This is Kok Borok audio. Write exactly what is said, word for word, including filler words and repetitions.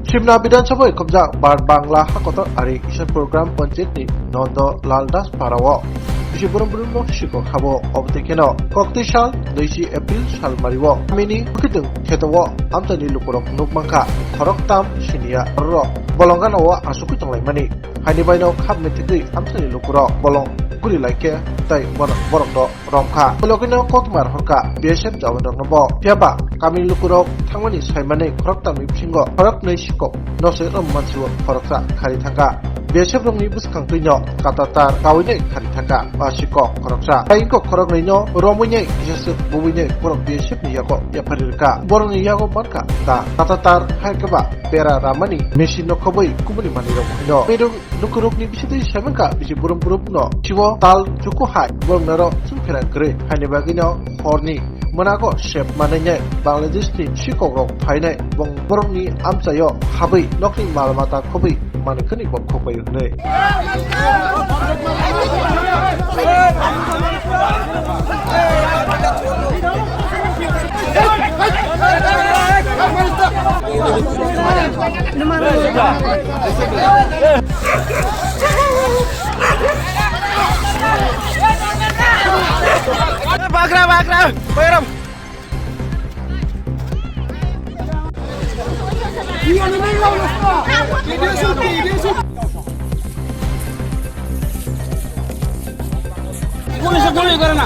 Simna Bidhan Sabha khobjak Bar Bangla hakotor ari Ishanpur Gram Panchayat ni Nondo Lal Das Para o bisi borom borom no sikok habo. Obotei kheno kokti sal nui si April sal mari o kamini bukitwng kheto o amchaini lukurok nuk mankha khorok tam siniya rok bolongano o asukwi tonglaimani. Haini baino khap mithigwi amchaini lukurok bolong guri laikhe tei bono borok do romkha. Logi no kokmar horkha B S F jawan rok no bo. Phiya ba kamini lukurok thangmani saimani khorok tamni bisingo khorok nui sikok no se rom mansiwo khoroksa khari thangkha. B S F rokni bwskang twi no katatar kawinai khari thangkha a sikok khoroksa. Tei ingkok khorok nui no romwinai kisa se bubwinai borok B S F ni yago yaphari rwkha. Borokni yago mankha da katatar hai khe ba bera ramani machine no khobwi kubuni manwi rok no. Lukurokni bisingtwi saimankha bisi burum burum no sibo tal chuku hai borok naro chwng phera kwrwi haini bagwi no horni mwnago sep manai nai Bangladesh ni sikok rok phainai bong borokni amchaio habwi nokni mal mata khobwi manwi khani bo khokbai hwnwi. Bagra, bagra, bagra. Police police kore na.